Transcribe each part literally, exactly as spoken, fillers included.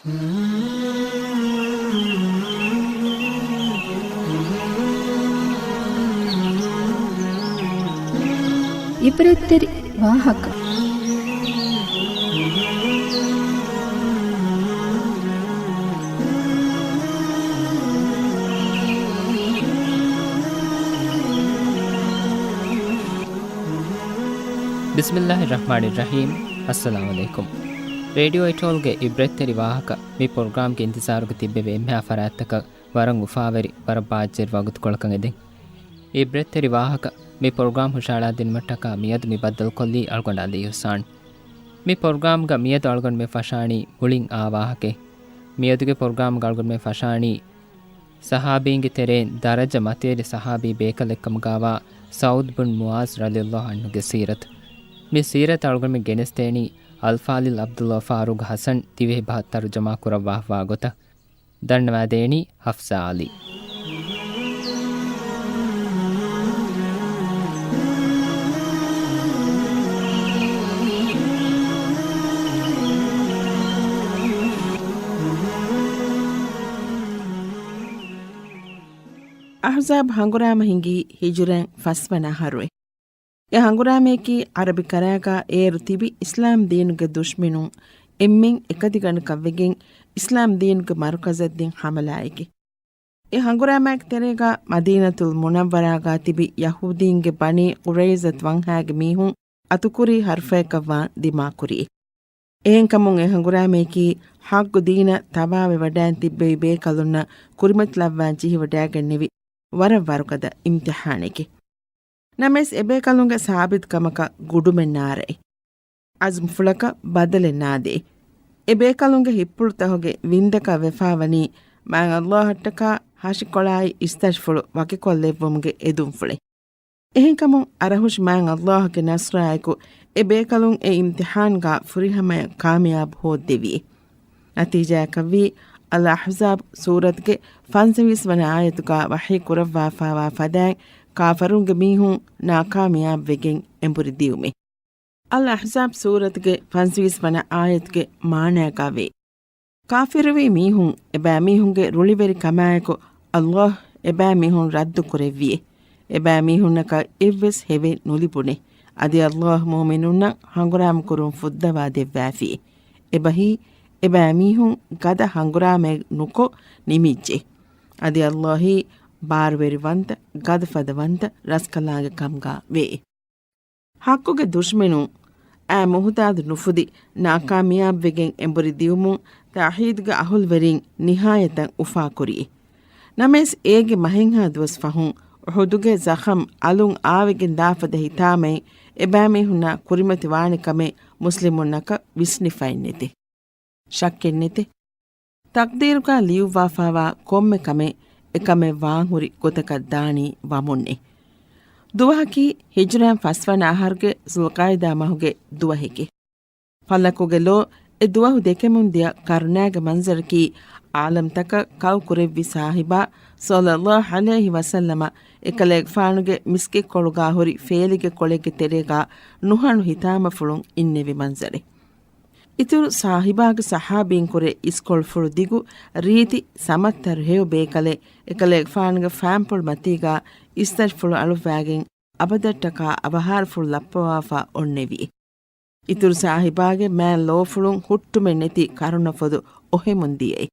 އިބްރަތްތެރި ވާހަކަ. ބިސްމިއްލާހި ރަޙްމާނި ރަޙީމް. އައްސަލާމު ޢަލައިކުމް. ރޭޑިއޯ އެޓޯލްގެ އިބްރަތްތެރި ވާހަކަ މި ޕްރޮގްރާމްގެ އިންތިޒާރުގަ ތިއްބެވި އެންމެހާ ފަރާތްތަކަށް ވަރަށް އުފާވެރި، ވަރަށް ބާއްޖައިރު ވަގުތުކޮޅަކަށް އެދެން. އިބްރަތްތެރި ވާހަކަ މި ޕްރޮގްރާމް ހުށަހަޅާދިނުމަށްޓަކާ މިއަދު މި ބައްދަލުކޮށްލީ އަޅުގަނޑު ޢަލީ އިޙްސާން. މި ޕްރޮގްރާމްގަ މިއަދު އަޅުގަނޑުމެން ފަށާނީ މުޅިން އާ ވާހަކައެއް. މިއަދުގެ ޕްރޮގްރާމްގަ އަޅުގަނޑުމެން ފަށާނީ ޞަޙާބީންގެ ތެރެއިން ދަރަޖަ މަތިވެރި ޞަޙާބީ ބޭކަލެއްކަމުގާވާ ސަޢުދު ބިން މުޢާޛް ރަޟިޔަﷲ ޢަންހުގެ ސީރަތު. މި ސީރަތަށް އަޅުގަނޑުމެން ގެނެސްދޭނީ އަލްފާޟިލް ޢަބްދުﷲ ފާރޫޤް ޙަސަން ދިވެހިބަހަށް ތަރުޖަމާ ކުރައްވާފަވާ ގޮތަށް. ދަންނަވާދޭނީ ޙަފްޞާ ޢަލީ. އަޙްޒާބް ހަނގުރާމަ ހިނގީ ހިޖުރައިން ފަސްވަނަ އަހަރުއެ. އެ ހަނގުރާމަޔަކީ ޢަރަބި ކަރާގާ އޭރު ތިބި އިސްލާމް ދީނުގެ ދުޝްމިނުން އެންމެން އެކަތިގަނޑަކަށް ވެގެން އިސްލާމް ދީނުގެ މަރުކަޒަށް ދިން ޙަމަލާއެކޭ. އެ ހަނގުރާމައިގެ ތެރޭގާ މަދީނަތުލް މުނައްވަރާގާ ތިބި ޔަހޫދީންގެ ބަނީ ޤުރައިޒަތު ވަންހާގެ މީހުން އަތުކުރީ ހަރުފަޔަކަށްވާން ދިމާކުރި. އެހެންކަމުން އެ ހަނގުރާމަޔަކީ ޙައްޤު ދީނަށް ތަބާވެވަޑައިން ތިއްބެވި ބޭކަލުންނަށް ކުރިމަތިލައްވާން ޖެހިވަޑައިގެންނެވި ވަރަށް ވަރުގަދަ އިމްތިޙާނެކޭ. ނަމަވެސް އެބޭކަލުންގެ ސާބިތުކަމަކަށް ގުޑުމެއް ނާރައޭ. އަޒްމުފުޅަކަށް ބަދަލެއް ނާދޭ. އެބޭކަލުންގެ ހިތްޕުޅުތަކުގެ ވިންދަކަށް ވެފާވަނީ މާތް ﷲ އަށްޓަކާ ހަށިކޮޅާއި އިސްތަށިފުޅު ވަކިކޮށްލެއްވުމުގެ އެދުންފުޅެއް. އެހެންކަމުން އަރަހުށި މާތް ﷲ ގެ ނަޞްރާއެކު އެ ބޭކަލުން އެ އިމްތިޙާންގާ ފުރިހަމަޔަށް ކާމިޔާބު ހޯއްދެވި. ނަތީޖާއަކަށްވީ، އަލްއަޙްޒާބް ސޫރަތުގެ ފަންސަވީސް ވަނަ އާޔަތުގާ ވަޙީ ކުރައްވާފާވާ ފަދައިން ކާފަރުންގެ މީހުން ނާކާމިޔާބުވެގެން އެނބުރި ދިއުމޭ. އަލްއަޙްޒާބް ސޫރަތުގެ ފަންސަވީސް ވަނަ އާޔަތުގެ މާނައިގާ ވޭ. ކާފިރުވި މީހުން އެބައިމީހުންގެ ރުޅިވެރިކަމާއެކު ﷲ އެބައިމީހުން ރައްދު ކުރެއްވިއޭ. އެބައިމީހުންނަކަށް އެއްވެސް ހެވެއް ނުލިބުނޭ. އަދި ﷲ މުއުމިނުންނަށް ހަނގުރާމަ ކުރުން ފުއްދަވާ ދެއްވާފި. އެބަހީ، އެބައިމީހުން ގަދަ ހަނގުރާމައެއް ނުކޮށް ނިމިއްޖެ. އަދި ﷲ އީ ބާރުވެރިވަންތަ، ގަދަފަދަވަންތަ ރަސްކަލާނގެ ކަމުގާ ވޭ. ޙައްޤުގެ ދުޝްމިނުން އާ މުހުދާދު ނުފުދި ނާކާމިޔާބުވެގެން އެނބުރި ދިއުމުން ތައުޙީދުގެ އަހުލުވެރިން ނިހާޔަތަށް އުފާކުރި. ނަމަވެސް އޭގެ މަހެއްހާ ދުވަސް ފަހުން އުޙުދުގެ ޒަޚަމް އަލުން އާވެގެން ދާފަދަ ހިތާމައިން އެބައިމީހުންނާ ކުރިމަތިވާނެ ކަމެއް މުސްލިމުންނަކަށް ވިސްނިފައެއްނެތެ. ޝައްކެއްނެތެ. ތަޤްދީރުގާ ލިޔުއްވާފާވާ ކޮންމެ ކަމެއް އެކަމެއް ވާންހުރި ގޮތަކަށް ދާނީ ވަމުންނޭ. ދުވަހަކީ ހިޖުރައިން ފަސްވަނަ އަހަރުގެ ޒުލްޤަޢިދާ މަހުގެ ދުވަހެކޭ. ފަލަކުގެ ލޯ އެ ދުވަހު ދެކެމުން ދިޔަ ކަރުނާގެ މަންޒަރަކީ، ޢާލަމްތަކަށް ކައު ކުރެއްވި ސާހިބާ ޞައްލައްލާހު ޢަލައިހި ވަސައްލަމަ އެކަލޭގެފާނުގެ މިސްކެއްކޮޅުގާ ހުރި ފޭލިގެ ކޮޅެއްގެ ތެރޭގާ ނުހަނު ހިތާމަފުޅުން އިންނެވި މަންޒަރެއް. އިތުރު ސާހިބާގެ ޞަޙާބީންކުރެ އިސްކޮޅުފުޅު ދިގު ރީތި ސަމައްތަރު ހެޔޮ ބޭކަލެއް އެކަލޭގެފާނުގެ ފާންޕުޅު މަތީގާ އިސްތަށިފުޅު އަޅުއްވާގެން އަބަދަށްޓަކާ އަވަހާރަފުޅު ލައްޕަވާފަ އޮންނެވި. އިތުރު ސާހިބާގެ މާތް ލޯފުޅުން ހުއްޓުމެއް ނެތި ކަރުނަފޮދު އޮހެމުން ދިޔައީ.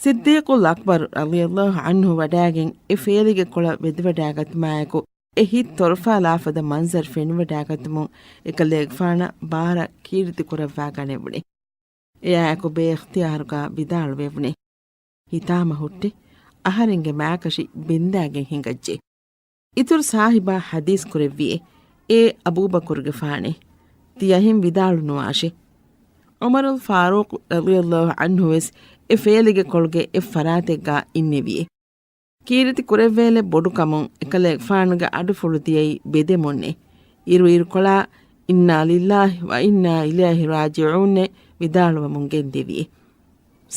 ޞިއްދީޤުލް އަކްބަރު ރަޟިޔައްލާހު ޢަންހު ވަޑާގެން އެ ފޭލިގެ ކޮޅަށް ވެދެވަޑާގަތުމާއެކު، އެ ހިތް ތޮރުފާލާފަދަ މަންޒަރު ފެނިވަޑާގަތުމުން އެކަލޭގެފާނަށް ބާރަށް ކީރިތި ކުރައްވާ ގަނެވުނެ. އެއާއެކު ބޭ އިޚްތިޔާރުގާ ވިދާޅުވެވުނެ. ހިތާމަ ހުއްޓި، އަހަރެންގެ މާކަށި ބިންދާގެން ހިނގައްޖެ. އިތުރު ސާހިބާ ޙަދީޘް ކުރެއްވިއޭ، އޭ އަބޫބަކުރުގެފާނޭ، ތިޔަހެން ވިދާޅު ނުވާށޭ. ޢުމަރުލް ފާރޫޤު ރަޟިޔައްލާހު ޢަންހު ވެސް އެ ފޭލިގެ ކޮޅުގެ އެއް ފަރާތެއްގާ އިންނެވިއޭ. ކީރިތި ކުރެއްވޭލެއް ބޮޑުކަމުން އެކަލޭގެފާނުގެ އަޑުފުޅު ދިޔައީ ބެދެމުންނޭ. އިރުއިރުކޮޅާ، އިންނާ ލިއްލާހި ވަ އިންނާ އިލައިހި ރާޖިޢޫން އޭ ވިދާޅުވަމުން ގެންދެވިއޭ.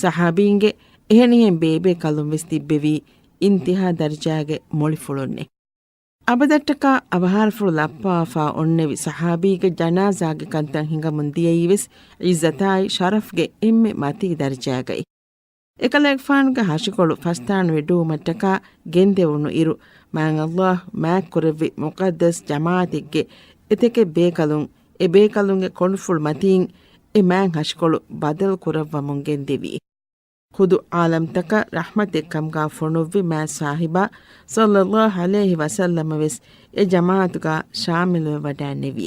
ޞަޙާބީންގެ އެހެނިހެން ބޭބޭކަލުން ވެސް ތިއްބެވީ އިންތިހާ ދަރަޖާގެ މޮޅިފުޅުންނޭ. އަބަދަށްޓަކާ އަވަހާރަފުޅު ލައްޕާފާ އޮންނެވި ޞަޙާބީގެ ޖަނާޒާގެ ކަންތައް ހިނގަމުން ދިޔައީވެސް ޢިއްޒަތާއި ޝަރަފްގެ އެންމެ މަތީ ދަރަޖާގައި. އެކަލޭގެފާނުގެ ހަށިކޮޅު ފަސްދާން ވެޑުވުމަށްޓަކާ ގެންދެވުނު އިރު، މާތް ﷲ މާތްކުރެއްވި މުޤައްދަސް ޖަމާޢަތެއްގެ އެތެކެއް ބޭކަލުން، އެ ބޭކަލުންގެ ކޮނޑުފުޅު މަތީން އެ މާތް ހަށިކޮޅު ބަދަލު ކުރައްވަމުން ގެންދެވި. ޚުދު ޢާލަމްތަކަށް ރަޙްމަތެއްކަމުގާ ފޮނުއްވި މާތް ޞާޙިބާ ޞައްލައްލާހު ޢަލައިހި ވަސައްލަމަ ވެސް އެ ޖަމާޢަތުގާ ޝާމިލުވެވަޑައިނެވި.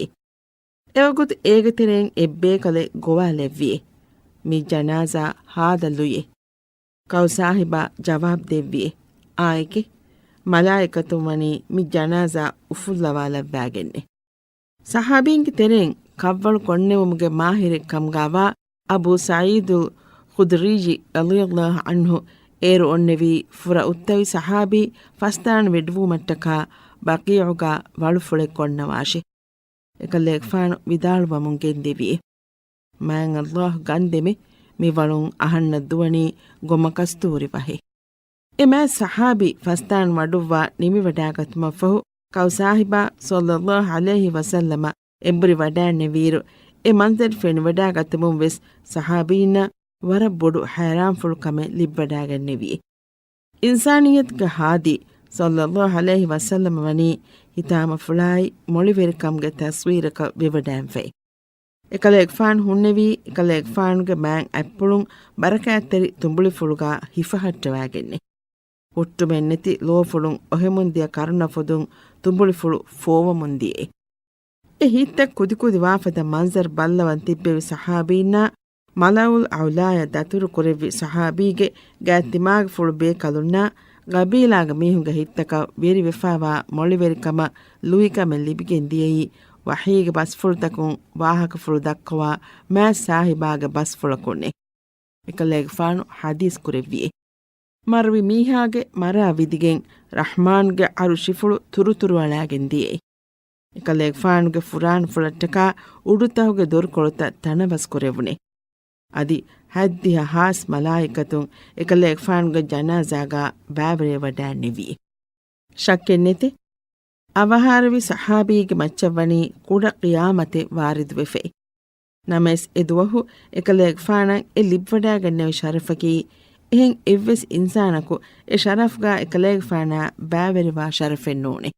އެވަގުތު އޭގެ ތެރެއިން އެއްބޭކަލެއް ގޮވާލެއްވި، މި ޖަނާޒާ ހާދަ ލުޔެއް. ކައު ސާހިބާ ޖަވާބު ދެއްވި، އާއެކޭ، މަލާއިކަތުން ވަނީ މި ޖަނާޒާ އުފުއްލަވާލައްވާގެންނޭ. ޞަޙާބީންގެ ތެރެއިން ކަށްވަޅު ކޮންނެވުމުގެ މާހިރެއްކަމުގާވާ އަބޫ ސަޢީދުލް ޚުދްރީ ރަޟިޔައްލާހު ޢަންހު އޭރު އޮންނެވީ ފުރަ އުއްތަވި ޞަޙާބީ ފަސްދާން ވެޑުވުމަށްޓަކާ ބަޤީޢުގާ ވަޅުފުޅެއް ކޮންނަވާށި. އެކަލޭގެފާނު ވިދާޅުވަމުން ގެންދެވި، މާތް ﷲ ގަންދެމެ، މި ވަޅުން އަހަންނަށް ދުވަނީ ގޮމަކަސްތޫރި ފަހެއް. އެ މާތް ޞަޙާބީ ފަސްދާން ވަޑުއްވާ ނިމިވަޑާގަތުމަށްފަހު، ކައު ސާހިބާ ޞައްލައްލާހު ޢަލައިހި ވަސައްލަމަ އެނބުރި ވަޑައިނެވިއިރު، އެ މަންޒަރު ފެނިވަޑާގަތަމުން ވެސް ޞަޙާބީންނަށް ވަރަށް ބޮޑު ޙައިރާންފުޅު ކަމެއް ލިބިވަޑައިގެންނެވި. އިންސާނިއްޔަތުގެ ހާދީ ޞައްލައްލާހު ޢަލައިހި ވަސައްލަމަ ވަނީ ހިތާމަފުޅާއި މޮޅިވެރިކަމުގެ ތަސްވީރަކަށް ވެވަޑައިންފައި. އެކަލޭގެފާނު ހުންނެވީ، އެކަލޭގެފާނުގެ މާތް އަތްޕުޅުން ބަރަކާތްތެރި ތުނބުޅިފުޅުގާ ހިފަހައްޓަވާގެންނެ. ހުއްޓުމެއްނެތި ލޯފުޅުން އޮހެމުންދިޔަ ކަރުނަފުދުން ތުނބުޅިފުޅު ފޯވަމުންދިޔައެ. އެ ހިތްތައް ކުދިކުދިވާފަދަ މަންޒަރު ބައްލަވަން ތިއްބެވި ޞަޙާބީންނާ، މަލައުލް އަޢުލާޔަށް ދަތުރުކުރެއްވި ޞަޙާބީގެ ގާތް ތިމާގެފުޅު ބޭކަލުންނާ، ޤަބީލާގެ މީހުންގެ ހިތްތަކަށް ވެރިވެފާވާ މޮޅިވެރިކަމަށް ލުއިކަމެއް ލިބިގެން ދިޔައީ، ވަޙީގެ ބަސްފުޅުތަކުން ވާހަކަފުޅު ދައްކަވާ މާތް ސާހިބާގެ ބަސްފުޅަކުންނޭ. އެކަލޭގެފާނު ޙަދީޘް ކުރެއްވިއޭ. މަރުވި މީހާގެ މަރާ ވިދިގެން ރަޙްމާންގެ ޢަރުޝިފުޅު ތުރުތުރުއަޅާގެން ދިޔައީ. އެކަލޭގެފާނުގެ ފުރާނަފުޅަށްޓަކާ އުޑުތަހުގެ ދޮރުކޮޅުތައް ތަނަވަސް ކުރެވުނޭ. އަދި ހަތްދިހަ ހާސް މަލާއިކަތުން އެކަލޭގެފާނުގެ ޖަނާޒާގާ ބައިވެރިވެވަޑައިނެވި. ޝައްކެއްނެތެ، އަވަހާރަވި ޞަޙާބީގެ މައްޗަށްވަނީ ކުޑަ ޤިޔާމަތެއް ވާރިދުވެފައި. ނަމަވެސް އެދުވަހު އެކަލޭގެފާނަށް އެ ލިބިވަޑައިގެންނެވި ޝަރަފަކީ، އެހެން އެއްވެސް އިންސާނަކު އެ ޝަރަފްގާ އެކަލޭގެފާނާ ބައިވެރިވާ ޝަރަފެއް ނޫނޭ.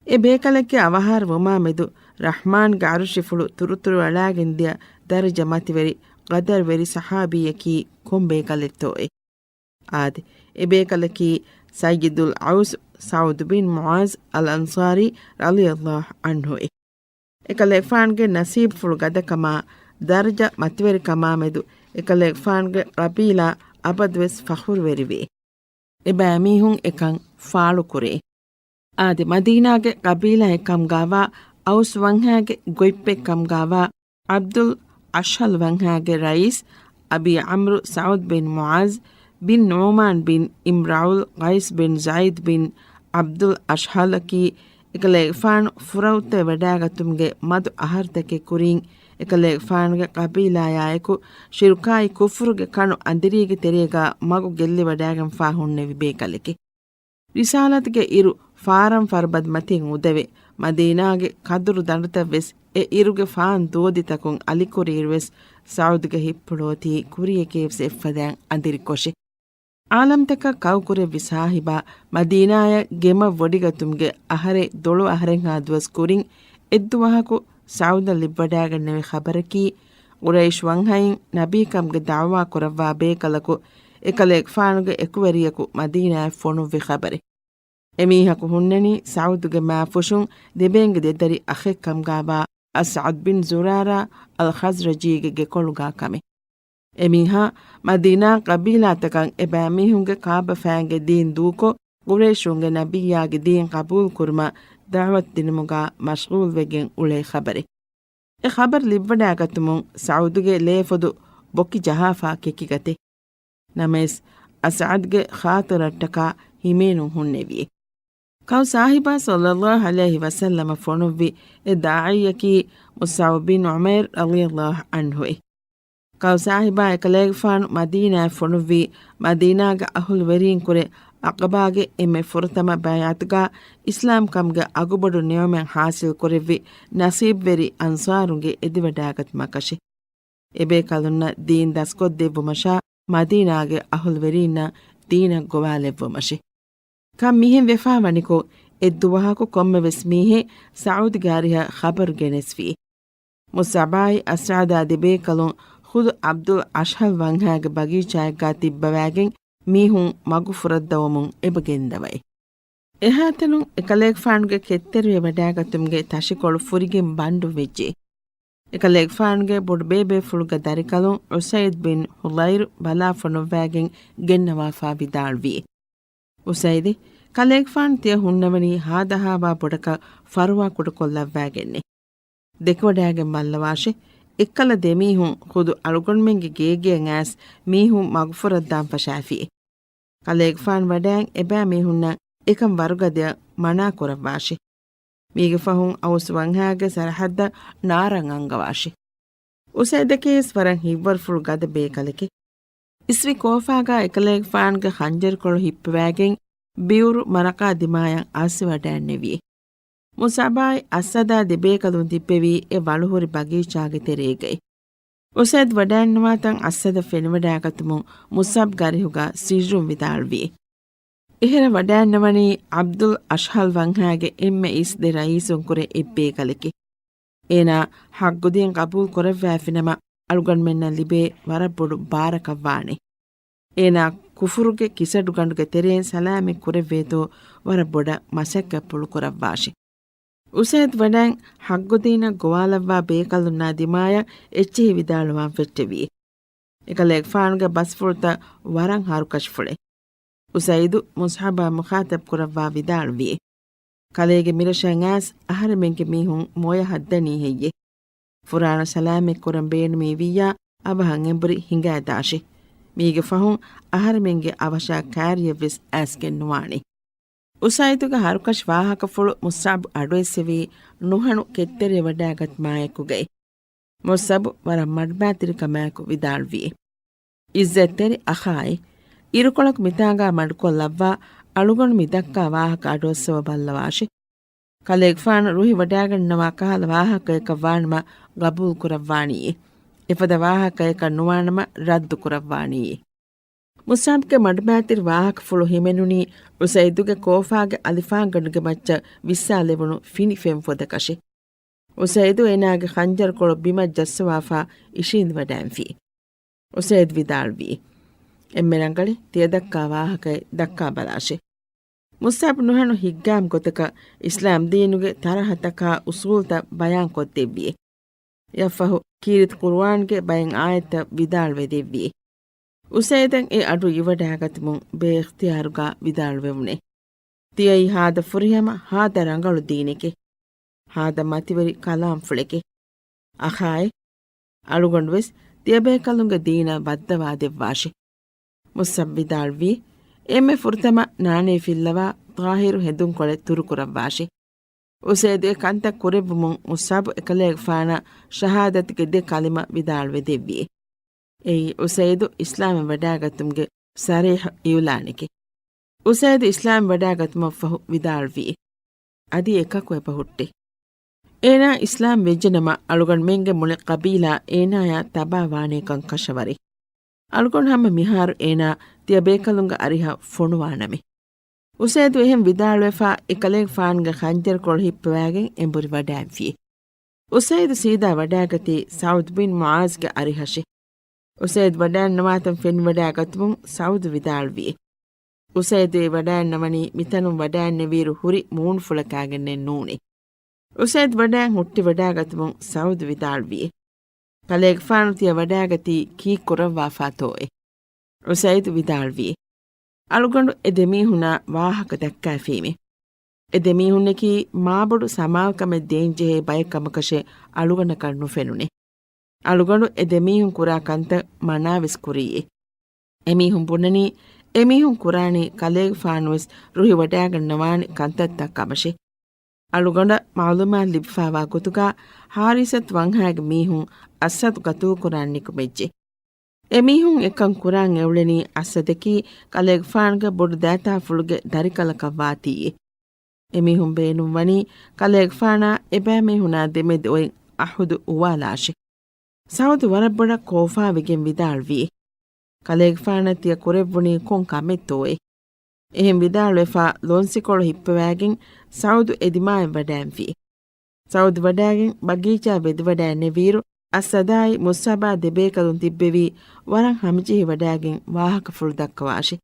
އެ ބޭކަލެއްގެ އަވަހާރަވުމާ މެދު ރަޙްމާންގެ ޢަރުޝިފުޅު ތުރުތުރުއަޅާގެންދިޔަ ދަރަޖަ މަތިވެރި، ޤަދަރުވެރި ޞަޙާބީއަކީ ކޮން ބޭކަލެއްތޯއޭ؟ އާދެ، އެ ބޭކަލަކީ ސައްޔިދުލް އައުސް ސަޢުދު ބިން މުޢާޒް އަލް އަންޞާރީ ރަޟިޔައްލާހު ޢަންހުއޭ. އެކަލޭގެފާނުގެ ނަސީބުފުޅު ގަދަކަމާ، ދަރަޖަ މަތިވެރިކަމާ މެދު އެކަލޭގެފާނުގެ ޤަބީލާ އަބަދުވެސް ފަޚުރުވެރިވޭ. އެބައިމީހުން އެކަން ފާޅުކުރޭ. އާދެ، މަދީނާގެ ޤަބީލާއެއްކަމުގާވާ އައުސް ވަންހާގެ ގޮތްޕެއްކަމުގާވާ ޢަބްދުލް އަޝްހަލް ވަންހާގެ ރައީސް އަބީ ޢަމްރު ސަޢުދް ބިން މުޢާޒް ބިން ނުޢުމާން ބިން އިމްރައުލް ޤައިސް ބިން ޒައިދް ބިން ޢަބްދުލް އަޝްހަލަކީ، އެކަލޭގެފާނު ފުރައުއްތަވެވަޑައިގަތުމުގެ މަދު އަހަރުތަކެއް ކުރިން، އެކަލޭގެފާނުގެ ޤަބީލާޔާއެކު ޝިރުކާއި ކުފުރުގެ ކަނު އަނދިރީގެ ތެރޭގާ މަގު ގެއްލިވަޑައިގެންފާ ހުންނެވި ބޭކަލެކޭ. ރިސާލަތުގެ އިރު ފާރަން ފަރުބަދަ މަތިން އުދެވެ، މަދީނާގެ ކަދުރު ދަނޑުތައްވެސް އެ އިރުގެ ފާން ދުވަދިތަކުން އަލިކުރިއިރުވެސް، ސަޢުދުގެ ހިތްޕުޅު އޮތީ ކުރިޔަކީވެސް އެއްފަދައިން އަނދިރިކޮށެ. އާލަމްތަކަށް ކައުކުރެއްވި ސާހިބާ، މަދީނާޔަށް ގެމަށް ވޮޑިގަތުމުގެ އަހަރެއް ދޮޅު އަހަރެއްހާ ދުވަސް ކުރިން، އެއްދުވަހަކު ސަޢުދަށް ލިބިވަޑައިގެންނެވި ޚަބަރަކީ، ޤުރައިޝް ވަންހައިން ނަބީކަމުގެ ދަޢުވާ ކުރައްވާ ބޭކަލަކު އެކަލޭގެފާނުގެ އެކުވެރިޔަކު މަދީނާއަށް ފޮނުއްވި ޚަބަރެއް. އެމީހަކު ހުންނަނީ ސަޢުދުގެ މާފުށުން ދެބޭންގެ ދެދަރި އަޚެއްކަމުގާވާ އަސްޢަދް ބިން ޒުރާރާ އަލް ޚަޒްރަޖީގެ ގެކޮޅުގާ ކަމެއް. އެމީހާ މަދީނާ ޤަބީލާތަކަށް އެބައިމީހުންގެ ކާބަފައިންގެ ދީން ދޫކޮށް، ޤުރައިޝުންގެ ނަބިއްޔާގެ ދީން ޤަބޫލުކުރުމަށް ދަޢުވަތު ދިނުމުގާ މަޝްޣޫލްވެގެން އުޅޭ ޚަބަރެއް. އެ ޚަބަރު ލިބިވަޑައިގަތުމުން ސަޢުދުގެ ލޭފޮދު ބޮކި ޖަހާފާ ކެކިގަތެ. ނަމަވެސް، އަސްޢަދްގެ ޚާތިރަށްޓަކާ ހިމޭނުން ހުންނެވިއެ. ކައު ސާހިބާ ޞައްލައްލާހު ޢަލައިހި ވަސައްލަމަ ފޮނުއްވި އެ ދާޢީއަކީ މުޞްޢަބު ބިން ޢުމައިރު ރަޟިޔައްލާހު ޢަންހުއެ. ކައު ސާހިބާ އެކަލޭގެފާނު މަދީނާއަށް ފޮނުއްވީ، މަދީނާގެ އަހުލުވެރީންކުރެ ޢަޤަބާގެ އެންމެ ފުރަތަމަ ބައިޢަތުގާ އިސްލާމްކަމުގެ އަގުބޮޑު ނިޢުމަތް ޙާޞިލް ކުރެއްވި ނަޞީބްވެރި އަންޞާރުންގެ އެދިވަޑާގަތުމަކަށެ. އެބޭކަލުންނަށް ދީން ދަސްކޮށްދެއްވުމަށާ މަދީނާގެ އަހުލުވެރީންނަށް ދީނަށް ގޮވާލެއްވުމަށެ. ކަން މިހެން ވެފާވަނިކޮށް، އެއްދުވަހަކު ކޮންމެވެސް މީހެއް ސަޢުދުގެ އަރިހަށް ޚަބަރު ގެނެސްފި. މުޞްޢަބާއި އަސްޢަދާ ދެބޭކަލުން ޚުދު ޢަބްދުލް އަޝްހަލް ވަންހާގެ ބަގީޗާއެއްގާ ތިއްބަވާގެން މީހުން މަގު ފުރައްދަވަމުން އެބަ ގެންދަވައި. އެހާތަނުން އެކަލޭގެފާނުގެ ކެތްތެރިވެވަޑާގަތުމުގެ ތަށިކޮޅު ފުރިގެން ބަންޑު ވެއްޖެ. އެކަލޭގެފާނުގެ ބޮޑުބޭބޭފުޅުގެ ދަރިކަލުން އުސައިދު ބިން ޙުޟައިރު ބަލާފޮނުއްވާގެން ގެންނަވާފާ ވިދާޅުވި. އުސައިދެ، ކަލޭގެފާނު ތިޔަ ހުންނަވަނީ ހާދަހާވާ ބޮޑަކަށް ފަރުވާ ކުޑަކޮށްލައްވާގެންނެ. ދެކެވަޑާގެން މައްލަވާށެ. އެއްކަލަ ދެމީހުން ޚުދު އަޅުގަނޑުމެންގެ ގޭގެއަށް އައިސް މީހުން މަގުފުރައްދާން ފަށާފި. ކަލޭގެފާނު ވަޑައިން އެބައިމީހުންނަށް އެކަން ވަރުގަދަޔަށް މަނާ ކުރައްވާށެ. މީގެ ފަހުން އައުސް ވަންހާގެ ސަރަހައްދަށް ނާރަން އަންގަވާށެ. އުސައިދަކީވެސް ވަރަށް ހިތްވަރުފުޅު ގަދަ ބޭކަލެކެ. އިސްވި ކޯފާގާ އެކަލޭގެފާނުގެ ޚަންޖަރުކޮޅު ހިއްޕަވާގެން ބިއުރު މަރަޤާ ދިމާޔަށް އައްސަވަޑައިންނެވި. މުޞްޢަބާއި އަސްޢަދާ ދެބޭކަލުން ތިއްބެވީ އެ ވަޅުހުރި ބަގީޗާގެ ތެރޭގައި. އުސައިދު ވަޑައިންނަވާތަން އައްސަދަށް ފެނިވަޑައިގަތުމުން މުޞްޢަބްގެ އަރިހުގަ ސިއްރުން ވިދާޅުވި. އެހެރަ ވަޑައިންނަވަނީ ޢަބްދުލް އަޝްހަލް ވަންހާގެ އެންމެ އިސް ދެ ރައީސުންކުރެ އެއްބޭކަލެކެ. އޭނާ ޙައްޤުދީން ޤަބޫލު ކުރައްވާފިނަމަ، އަޅުގަނޑުމެންނަށް ލިބޭ ވަރަށް ބޮޑު ބާރަކަށް ވާނެ. އޭނާ ކުފުރުގެ ކިސަޑުގަނޑުގެ ތެރެއިން ސަލާމަތް ކުރެއްވޭތޯ ވަރަށް ބޮޑަށް މަސައްކަތްޕުޅު ކުރައްވާށި. އުސައިދު ވަޑައިން ޙައްޤުދީނަށް ގޮވާލައްވާ ބޭކަލުންނާ ދިމާޔަށް އެއްޗިހި ވިދާޅުވާން ފެއްޓެވި. އެކަލޭގެފާނުގެ ބަސްފުޅުތައް ވަރަށް ހަރުކަށިފުޅެއް. އުސައިދު މުޞްޢަބާ މުޚާޠަބް ކުރައްވާ ވިދާޅުވި. ކަލޭގެ މިރަށަށް އައިސް އަހަރެމެންގެ މީހުން މޮޔަ ހައްދަނީ ހެއްޔެ؟ ފުރާނަ ސަލާމަތް ކުރަން ބޭނުމީ ވިއްޔާ އަވަހަށް އެނބުރި ހިނގާދާށި. މީގެ ފަހުން އަހަރެމެންގެ އަވަށާ ކާރިއެއްވެސް އައިސްގެން ނުވާނެ. އުސައިދުގެ ހަރުކަށި ވާހަކަފުޅު މުޞްޢަބް އަޑުއެއްސެވީ ނުހަނު ކެތްތެރިވެވަޑައިގަތުމާއެކުގައި. މުޞްޢަބު ވަރަށް މަޑުމައިތިރިކަމާއެކު ވިދާޅުވި. އިއްޒަތްތެރި އަޚާއި، އިރުކޮޅަކު މިތާނގާ މަޑުކޮށްލައްވާ، އަޅުގަނޑު މިދައްކާ ވާހަކަ އަޑުއައްސަވަ ބައްލަވާށި. ކަލޭގެފާނު ރުހިވަޑައިގަންނަވާ ކަހަލަ ވާހަކައަކަށް ވާނަމަ ގަބޫލު ކުރައްވާނީ. އެފަދަ ވާހަކައަކަށް ނުވާނަމަ ރައްދު ކުރައްވާނީ. މުޞްޢަބްގެ މަޑުމައިތިރި ވާހަކަފުޅު ހިމެނުނީ އުސައިދުގެ ކޯފާގެ އަލިފާންގަނޑުގެ މައްޗަށް ވިއްސާލެވުނު ފިނި ފެންފޮދަކަށެ. އުސައިދު އޭނާގެ ޚަންޖަރުކޮޅު ބިމަށް ޖައްސަވާފާ އިށީނދެވަޑައިންފި. އުސައިދު ވިދާޅުވީ، އެންމެ ރަނގަޅީ، ތިޔަ ދައްކާ ވާހަކައެއް ދައްކާ ބަލާށޭ. މުޞްޢަބް ނުހަނު ހިތްގައިމު ގޮތަކަށް އިސްލާމް ދީނުގެ ތަރަހަތަކާ އުޞޫލުތައް ބަޔާންކޮށްދެއްވި. އެއަށްފަހު ކީރިތި ޤުރުއާންގެ ބައެއް އާޔަތްތައް ވިދާޅުވެ ދެއްވި. އުސައިދަށް އެ އަޑު އިވަޑައިގަތުމުން ބޭ އިޚްތިޔާރުގަ ވިދާޅުވެވުނެ. ތިޔައީ ހާދަ ފުރިހަމަ ހާދަ ރަނގަޅު ދީނެކޭ. ހާދަ މަތިވެރި ކަލާމްފުޅެކޭ. އަޚާއޭ، އަޅުގަނޑުވެސް ތިޔަބޭކަލުންގެ ދީނަށް ވައްދަވާދެއްވާށި. މުޞްޢަބް ވިދާޅުވީ، އެންމެ ފުރަތަމަ ނާނޭ ފިއްލަވާ ޠާހިރު ހެނދުންކޮޅެއް ތުރުކުރައްވާށި. އުސައިދު އެ ކަންތައް ކުރެއްވުމުން މުޞްޢަބު އެކަލޭގެފާނަށް ޝަހާދަތުގެ ދެ ކަލިމަ ވިދާޅުވެ ދެއްވި. އެއީ އުސައިދު އިސްލާމްވެ ވަޑައިގަތުމުގެ ޞަރީޙު އިޢުލާނެކޭ. އުސައިދު އިސްލާމްވެ ވަޑައިގަތުމަށްފަހު ވިދާޅުވީ، އަދި އެކަކު އެބަހުއްޓޭ. އޭނާ އިސްލާމް ވެއްޖެނަމަ، އަޅުގަނޑުމެންގެ މުޅި ޤަބީލާ އޭނާޔާ ތަބާވާނޭކަން ކަށަވަރޭ. އަޅުގަނޑު ހަމަ މިހާރު އޭނާ ތިޔަބޭކަލުންގެ އަރިހަށް ފޮނުވާނަމޭ. އުސައިދު އެހެން ވިދާޅުވެފާ، އެކަލޭގެފާނުގެ ޚަންޖަރުކޮޅު ހިއްޕަވާގެން އެނބުރި ވަޑައިންފި. އުސައިދު ސީދާ ވަޑައިގަތީ ސަޢުދު ބިން މުޢާޒްގެ އަރިހަށެ. އުސައިދު ވަޑައިންނަވާތަން ފެނިވަޑައިގަތުމުން ސަޢުދު ވިދާޅުވި. އުސައިދު އެ ވަޑައިންނަވަނީ މިތަނުން ވަޑައިންނެވިއިރު ހުރި މޫނުފުޅަކާގެންނެއް ނޫނޭ. އުސައިދު ވަޑައިން ހުއްޓިވަޑައިގަތުމުން ސަޢުދު ވިދާޅުވި. ކަލޭގެފާނު ތިޔަ ވަޑައިގަތީ ކީއްކުރައްވާފާތޯއޭ؟ އުސައިދު ވިދާޅުވީ، އަޅުގަނޑު އެ ދެމީހުނާ ވާހަކަ ދައްކާފީމޭ. އެ ދެމީހުންނަކީ މާބޮޑު ސަމާލުކަމެއް ދޭންޖެހޭ ބައެއް ކަމަކަށެއް އަޅުގަނޑަކަށް ނުފެނުނޭ. އަޅުގަނޑު އެ ދެމީހުން ކުރާ ކަންތައް މަނާވެސް ކުރީއޭ. އެމީހުން ބުނަނީ، އެމީހުން ކުރާނީ ކަލޭގެފާނުވެސް ރުހިވަޑައިގަންނަވާނެ ކަންތައްތައް ކަމަށޭ. އަޅުގަނޑަށް މަޢުލޫމާތު ލިބިފާވާ ގޮތުގާ ޙާރިސަތު ވަންހާގެ މީހުން އައްސަދު ގަތުލުކުރާން ނިކުމެއްޖެ. އެމީހުން އެކަން ކުރާން އެއުޅެނީ އަސްއަދަކީ ކަލޭގެފާނުގެ ބޮޑު ދައިތާފުޅުގެ ދަރިކަލަކަށް ވާތީއޭ. އެމީހުން ބޭނުންވަނީ ކަލޭގެފާނާ އެބައިމީހުނާ ދެމެދު އޮތް އަހުދު އުވާލާށޭ. ސައުދު ވަރަށް ބޮޑަށް ކޯފާވެގެން ވިދާޅުވި، ކަލޭގެފާނަށް ތިޔަ ކުރެއްވުނީ ކޮން ކަމެއްތޯއޭ؟ އެހެން ވިދާޅުވެފާ ލޮންސިކޮޅު ހިއްޕަވައިގެން ސައުދު އެދިމާއަށް ވަޑައިންވި. ސައުދު ވަޑައިގެން ބަގީޗާ ވެދިވަޑައިންނެވިއިރު، އައްސަދާއި މުއްސަބާ ދެބޭކަލުން ތިއްބެވީ ވަރަށް ހަމަޖެހިވަޑައިގެން ވާހަކަފުޅު ދައްކަވާށޭ.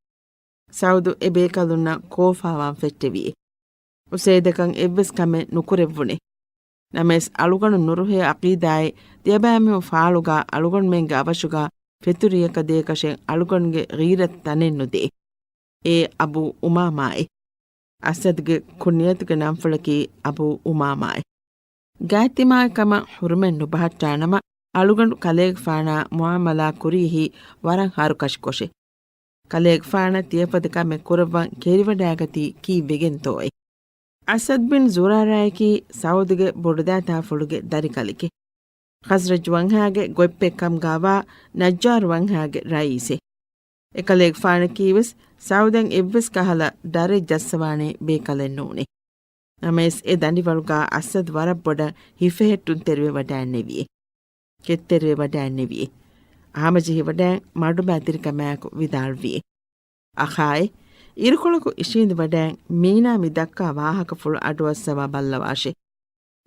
ސައުދު އެ ބޭކަލުންނަށް ކޯފާވާން ފެއްޓެވި. އުސައިދަކަށް އެއްވެސް ކަމެއް ނުކުރެއްވުނޭ. ނަމަވެސް އަޅުގަނޑު ނުރުހޭ އަޤީދާއެއް ތިޔަބައިމީހުން ފާޅުގާ އަޅުގަނޑުމެންގެ އަވަށުގާ ފެތުރިޔަކަށް ދޭކަށެއް އަޅުގަނޑުގެ ޣީރަތަށް ތަނެއް ނުދޭ. އޭ އަބޫ އުމާމާއޭ. އަސަދުގެ ކުންޔަތުގެ ނަންފުޅަކީ އަބޫ އުމާމާއޭ. ގާތްތިމާގެ ކަމަށް ހުރުމަތް ނުބަހައްޓާނަމަ، އަޅުގަނޑު ކަލޭގެފާނާ މުޢާމަލާ ކުރީހީ ވަރަށް ހަރުކަށިކޮށޭ. ކަލޭގެފާނަށް ތިޔަފަދަ ކަމެއް ކުރައްވަން ކެރިވަޑައިގަތީ ކީއްވެގެންތޯއޭ؟ އަސަދް ބިން ޒުރާރާއަކީ ސައުދުގެ ބޮޑުދައިތާފުޅުގެ ދަރިކަލެކޭ. ޚަޒްރަޖް ވަންހާގެ ގޮތްޕެއް ކަމުގާވާ ނައްޖާރު ވަންހާގެ ރައީސެއް. އެކަލޭގެފާނަކީވެސް ސައުދަށް އެއްވެސް ކަހަލަ ޑަރެއް ޖައްސަވާނެ ބޭކަލެއް ނޫނޭ. ނަމަވެސް އެ ދަނޑިވަޅުގާ އަސަދް ވަރަށް ބޮޑަށް ހިފެހެއްޓުންތެރިވެ ވަޑައިންނެވިއޭ. ކެތްތެރިވެ ވަޑައިންނެވިއޭ. ހަމަޖެހިވަޑައިން މަޑުމަތިރިކަމާއެކު ވިދާޅުވިއޭ. އަޚާއޭ، އިރުކޮޅަކު އިށީނދެވަޑައިން މީނާ މި ދައްކާ ވާހަކަފުޅު އަޑުއައްސަވާ ބައްލަވާށޭ.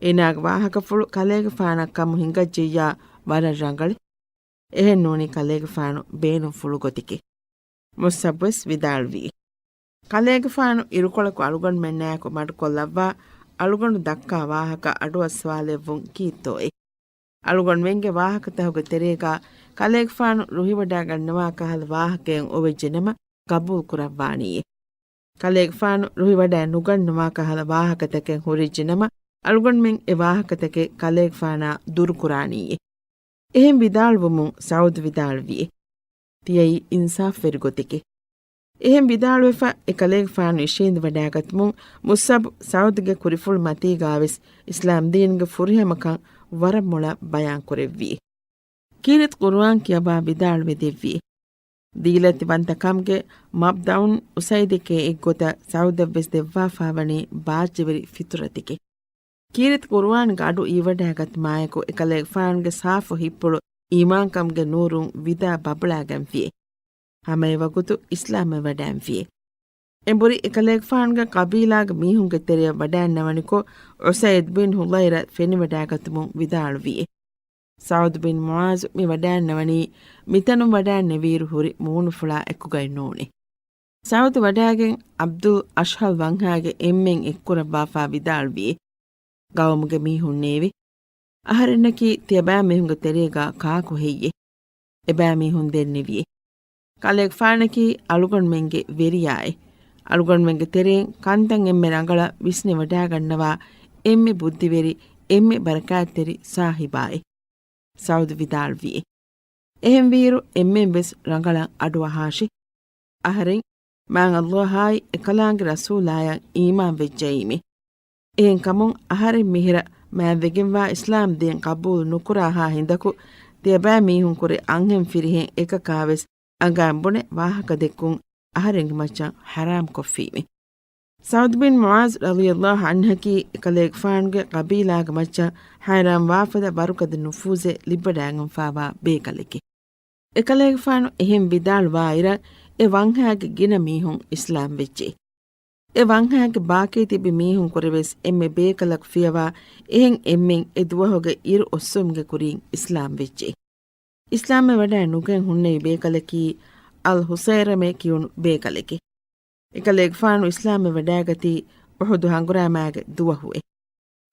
އޭނާގެ ވާހަކަފުޅު ކަލޭގެފާނަށް ކަމު ހިނގައްޖެއްޔާ ވަރަށް ރަނގަޅޭ. އެހެން ނޫނީ ކަލޭގެފާނު ބޭނުންފުޅު ގޮތެކޭ. މުއްސަބްވެސް ވިދާޅުވި. ކަލޭގެފާނު އިރުކޮޅަކު އަޅުގަނޑުމެންނާއެކު މަޑުކޮށްލައްވާ އަޅުގަނޑު ދައްކާ ވާހަކަ އަޑުއައްސަވާލެއްވުން ކީއްތޯއޭ؟ އަޅުގަނޑުމެންގެ ވާހަކަތަކުގެ ތެރޭގާ ކަލޭގެފާނު ރުހިވަޑައިގަންނަވާ ކަހަލަ ވާހަކައެއް އޮވެއްޖެނަމަ ގަބޫލުކުރައްވާނީއޭ. ކަލޭގެފާނު ރުހިވަޑައި ނުގަންނަވާ ކަހަލަ ވާހަކަތަކެއް ހުރެއްޖެނަމަ އަޅުގަނޑުމެން އެ ވާހަކަތަކެއް ކަލޭގެފާނާ ދުރުކުރާނީއޭ. އެހެން ވިދާޅުވުމުން ސައުދު ވިދާޅުވިއޭ. ތިޔައީ އިންސާފުވެރި ގޮތެކޭ. އެހެން ވިދާޅުވެފަ އެކަލޭގެފާނު އިށީނދެވަޑައިގަތުމުން މުއްސަބު ސައުދުގެ ކުރިފުޅު މަތީގާވެސް އިސްލާމްދީންގެ ފުރިހަމަކަން ވަރަށް މޮޅަށް ބަޔާންކުރެއްވި. ކީރިތި ޤުރުއާން ކިޔަވާ ވިދާޅުވެ ދެއްވި. ދީލަތިވަންތަކަމުގެ މަބްދައުން އުސައިދެކޭ އެއްގޮތަށް ސައުދަށްވެސް ދެއްވާފާވަނީ ބާއްޖަވެރި ފިތުރަތެކޭ. ކީރިތި ޤުރުއާންގެ އަޑު އިވަޑައިގަތުމާއެކު އެކަލޭގެފާނުގެ ސާފު ހިތްޕުޅު އީމާންކަމުގެ ނޫރުން ވިދާ ބަބުޅާގެންފިއޭ. ހަމައެވަގުތު އިސްލާމްވެވަޑައިންފިއޭ. އެނބުރި އެކަލޭގެފާނުގެ ޤަބީލާގެ މީހުންގެ ތެރެއަށް ވަޑައިންނަވަނިކޮށް، އުސައިދް ބިން ޙުޟައިރަ ފެނިވަޑައިގަތުމުން ވިދާޅުވިއޭ. ސަޢުދު ބިން މުޢާޛު މި ވަޑައިންނަވަނީ މިތަނުން ވަޑައިންނެވިއިރު ހުރި މޫނުފުޅާ އެކުގައި ނޫނޭ. ސަޢުދު ވަޑައިގެން ޢަބްދުލް އަޝްހަލް ވަންހާގެ އެންމެން އެއްކުރައްވާފާ ވިދާޅުވިއޭ. ޤައުމުގެ މީހުންނޭވެ! އަހަރެންނަކީ ތިޔަބައިމީހުންގެ ތެރޭގާ ކާކު ހެއްޔޭ؟ އެބައިމީހުން ދެންނެވިއޭ. ކަލޭގެފާނަކީ އަޅުގަނޑުމެންގެ ވެރިޔާއޭ. އަޅުގަނޑުމެންގެ ތެރެއިން ކަންތައް އެންމެ ރަނގަޅަށް ވިސްނިވަޑައިގަންނަވާ އެންމެ ބުއްދިވެރި، އެންމެ ބަރަކާތްތެރި ސާހިބާއޭ. ސަޢުދު ވިދާޅުވިއޭ. އެހެންވީއިރު އެންމެންވެސް ރަނގަޅަށް އަޑުއަހާށި. އަހަރެން މާތް ﷲ އާއި އެކަލާނގެ ރަސޫލާޔަށް އީމާން ވެއްޖައީމޭ. އެހެންކަމުން އަހަރެން މިހިރަ މާތްވެގެންވާ އިސްލާމް ދީން ޤަބޫލު ނުކުރާހާ ހިނދަކު، ތިޔަބައިމީހުންކުރެ އަންހެން ފިރިހެން އެކަކާވެސް އަނގައިން ބުނެ ވާހަކަދެއްކުން އަހަރެންގެ މައްޗަށް ޙަރާމްކޮށްފީމޭ. ސަޢުދު ބިން މުޢާޛު ރަޟިޔަﷲ ޢަންހަކީ އެކަލޭގެފާނުގެ ޤަބީލާގެ މައްޗަށް ޙައިރާންވާފަދަ ވަރުގަދަ ނުފޫޒެއް ލިބިވަޑައިގެންފާވާ ބޭކަލެކޭ. އެކަލޭގެފާނު އެހެން ވިދާޅުވާއިރަށް އެ ވަންހާގެ ގިނަ މީހުން އިސްލާމް ވެއްޖެ. އެ ވަންހާގެ ބާކީ ތިބި މީހުން ކުރެވެސް އެންމެ ބޭކަލަކު ފިޔަވާ އެހެން އެންމެން އެ ދުވަހުގެ އިރު އޮއްސުމުގެ ކުރިން އިސްލާމް ވެއްޖެ. އިސްލާމްވެ ވަޑައި ނުގެން ހުންނެވި ބޭކަލަކީ އަލް ހުސައިރަމޭ ކިޔުނު ބޭކަލެކޭ. އެކަލޭގެފާނު އިސްލާމްވެ ވަޑައިގަތީ އުޙުދު ހަނގުރާމާގެ ދުވަހުއޭ.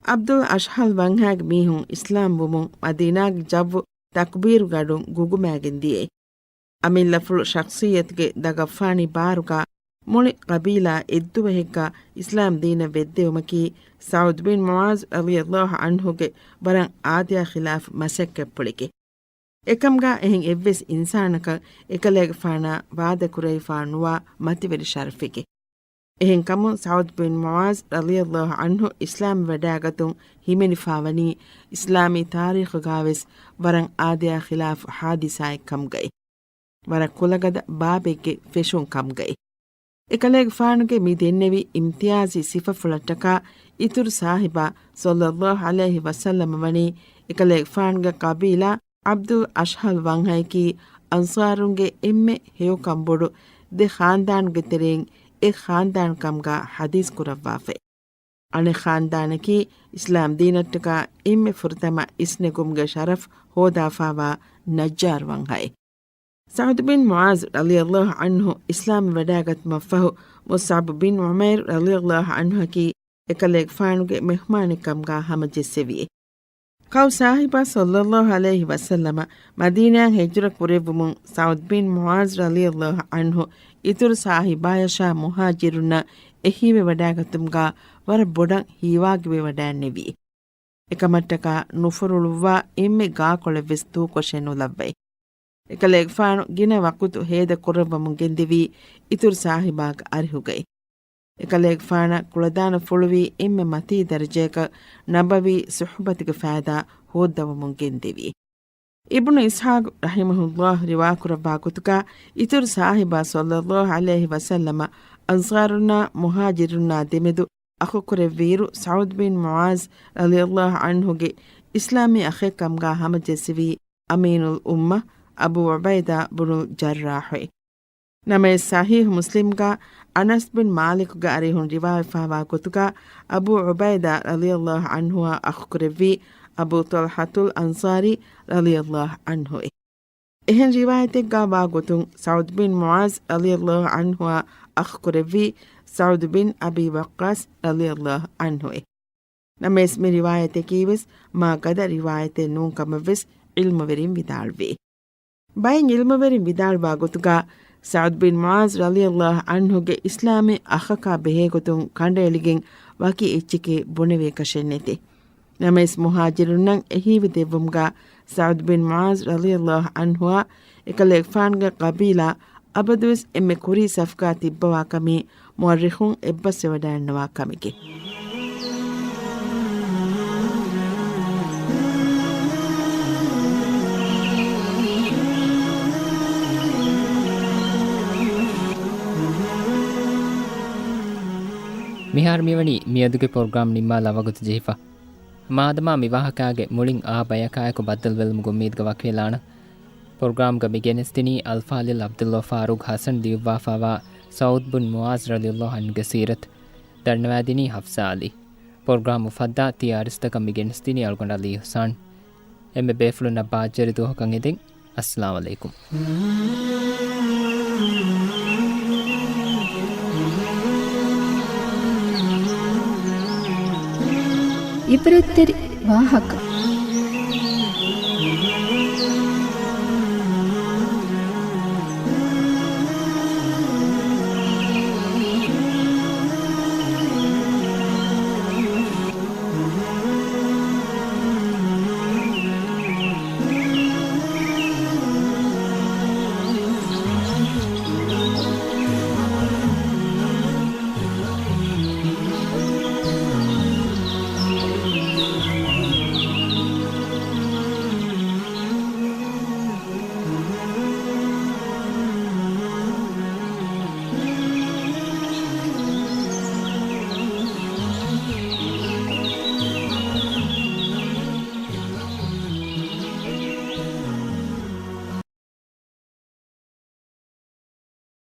ޢަބްދުލް އަޝްހަލް ވަންހާގެ މީހުން އިސްލާމް ވުމުން މަދީނާގެ ޖައްވު ތަކުބީރުގެ އަޑުން ގުގުމައިގެން ދިޔައީ. އަމިއްލަފުޅު ޝަޚްޞިއްޔަތުގެ ދަގަށްފާނީ ބާރުގަ މުޅި ޤަބީލާ އެއްދުވަހެއްގަ އިސްލާމް ދީނަށް ވެއްދެވުމަކީ ސަޢުދު ބިން މުޢާޛު ރަޟިޔަﷲ ޢަންހުގެ ވަރަށް އާދަޔާ ޚިލާފު މަސައްކަތްޕުޅެކޭ. އެކަމުގަ އެހެން އެއްވެސް އިންސާނަކަށް އެކަލޭގެފާނާ ވާދަކުރެވިފާ ނުވާ މަތިވެރި ޝަރަފެކޭ. އެހެންކަމުން ސަޢުދު ބިން މުޢާޛު ރަޟިޔަﷲ ޢަންހު އިސްލާމްވެ ވަޑައިގަތުން ހިމެނިފާވަނީ އިސްލާމީ ތާރީޚުގަވެސް ވަރަށް އާދަޔާ ޚިލާފު ޙާދިސާއެއް ކަމުގައި. ވަރަށް ކުލަގަދަ ބާބެއްގެ ފެށުން ކަމުގައި. އެކަލޭގެފާނުގެ މި ދެންނެވި އިމްތިޔާޒީ ސިފަފުޅަށްޓަކާ އިތުރު ސާހިބާ ޞައްލައްލާހު ޢަލައިހި ވަސައްލަމަ ވަނީ އެކަލޭގެފާނުގެ ޤަބީލާ ޢަބްދުލް އަޝްހަލް ވަންހައިކީ އަންޞާރުންގެ އެންމެ ހެޔޮކަން ބޮޑު ދެ ޚާންދާނުގެ ތެރެއިން އެއް ޚާންދާން ކަމުގަ ޙަދީޘް ކުރައްވާފައި. އަނެއް ޚާންދާނަކީ އިސްލާމް ދީނަށްޓަކާ އެންމެ ފުރަތަމަ އިސްނެގުމުގެ ޝަރަފް ހޯދާފާވާ ނައްޖާރު ވަންހައެއް. ސަޢުދު ބިން މުޢާޒް ރަޟިޔައްލާހު ޢަންހު އިސްލާމްވެ ވަޑައިގަތުމަށްފަހު، މުޞްޢަބު ބިން ޢުމައިރު ރަޟިޔައްލާހު ޢަންހުއަކީ އެކަލޭގެފާނުގެ މެހްމާނެއް ކަމުގަ ހަމަޖެއްސެވިއެ. ކައު ސާހިބާ ޞައްލައްލާހު ޢަލައިހި ވަސައްލަމަ މަދީނާއަށް ހިޖުރަ ކުރެއްވުމުން ސަޢުދު ބިން މުޢާޒް ރަޟިޔައްލާހު ޢަންހު އިތުރު ސާހިބާޔަށާ މުހާޖިރުންނަށް އެހީވެވަޑައިގަތުމުގަ ވަރަށް ބޮޑަށް ހީވާގިވެވަޑައިންނެވި. އެކަމަށްޓަކާ ނުފުރުޅުއްވާ އެންމެ ގާކޮޅެއްވެސް ދޫކޮށެއް ނުލައްވައި. އެކަލޭގެފާނު ގިނަ ވަޤުތު ހޭދަ ކުރައްވަމުން ގެންދެވީ އިތުރު ސާހިބާގެ އަރިހުގައި. އެކަލޭގެފާނަށް ކުޅަދާނަފުޅުވީ އެންމެ މަތީ ދަރަޖަޔަކަށް ނަބަވީ ޞުޙުބަތުގެ ފައިދާ ހޯއްދަވަމުން ގެންދެވީ. އިބްނު އިސްޙާޤު ރަޙިމަހުﷲ ރިވާކުރައްވާ ގޮތުގަ، އިތުރު ސާހިބާ ޞައްލައްލާހު ޢަލައިހި ވަސައްލަމަ އަންޞާރުންނާ މުހާޖިރުންނާ ދެމެދު އަޚުކުރެއްވިއިރު، ސަޢުދު ބިން މުޢާޒް ރަޟިޔައްލާހު ޢަންހުގެ އިސްލާމީ އަޚެއް ކަމުގަ ހަމަޖެއްސެވީ އަމީނުލް އުއްމަ އަބޫ ޢުބައިދާ ބުނުލް ޖައްރާޙުއޭ. ނަމަވެސް، ޞަޙީޙު މުސްލިމްގަ އަނަސް ބިން މާލިކުގެ އަރިހުން ރިވާވެފާވާ ގޮތުގަ، އަބޫ ޢުބައިދާ ރަޟިޔައްލާހު ޢަންހުއާ އަޚުކުރެއްވީ އަބޫ ޠަލްޙަތުލް އަންޞާރީ ރަޟިޔައްލާހު ޢަންހުއޭ. އެހެން ރިވާޔަތެއްގަ ވާ ގޮތުން، ސަޢުދު ބިން މުޢާޒް ރަޟިޔައްލާހު ޢަންހުއާ އަޚުކުރެއްވީ ސަޢުދު ބިން އަބީ ވައްޤާޞް ރަޟިޔައްލާހު ޢަންހުއޭ. ނަމަވެސް، މި ރިވާޔަތަކީވެސް މާ ގަދަ ރިވާޔަތެއް ނޫން ކަމަށްވެސް ޢިލްމުވެރިން ވިދާޅުވޭ. ބައެއް ޢިލްމުވެރިން ވިދާޅުވާ ގޮތުގަ، ސަޢުދު ބިން މުޢާޒް ރަޟިޔައްލާހު ޢަންހުގެ އިސްލާމީ އަޚަކާ ބެހޭގޮތުން ކަނޑައެޅިގެން ވަކި އެއްޗެކޭ ބުނެވޭކަށެއް ނެތޭ. ނަމަވެސް، މުހާޖިރުންނަށް އެހީވެދެއްވުމުގަ، ސަޢުދު ބިން މުޢާޒް ރަޟިޔައްލާހު ޢަންހުއާ އެކަލޭގެފާނުގެ ޤަބީލާ އަބަދުވެސް އެންމެ ކުރީ ސަފުގަ ތިއްބަވާ ކަމީ މުއައްރިޚުން އެއްބަސްވެވަޑައިންނަވާ ކަމެކޭ. މިހާރު މިވަނީ މިއަދުގެ ޕްރޮގްރާމް ނިންމާލާ ވަގުތު ޖެހިފަ. މާދަމާ މިވާހަކާގެ މުޅިން އާ ބަޔަކާއެކު ބައްދަލުވެލުމުގެ އުއްމީދުގަ ވަކިވެލާނަން. ޕްރޮގްރާމްގަ މި ގެނެސްދިނީ އަލްފާޟިލް ޢަބްދުﷲ ފާރޫޤް ޙަސަން ލިޔުއްވާފާވާ ސަޢުދު ބިން މުޢާޒް ރަޟިޔައްލާހު ޢަންހުގެ ސީރަތު. ދަންނަވައިދިނީ ޙަފްޞާ ޢަލީ. ޕްރޮގްރާމް އުފައްދާ ތިޔަ އަރިސްތަކަށް މި ގެނެސްދިނީ އަޅުގަނޑު ޢަލީ އިޙްސާން. އެންމެ ބޭފުޅުންނަށް ބާއްޖަވެރި ދުވަހަކަށް އެދެން. އައްސަލާމު ޢަލައިކުމް. ޢިބްރަތްތެރި ވާހަކަ.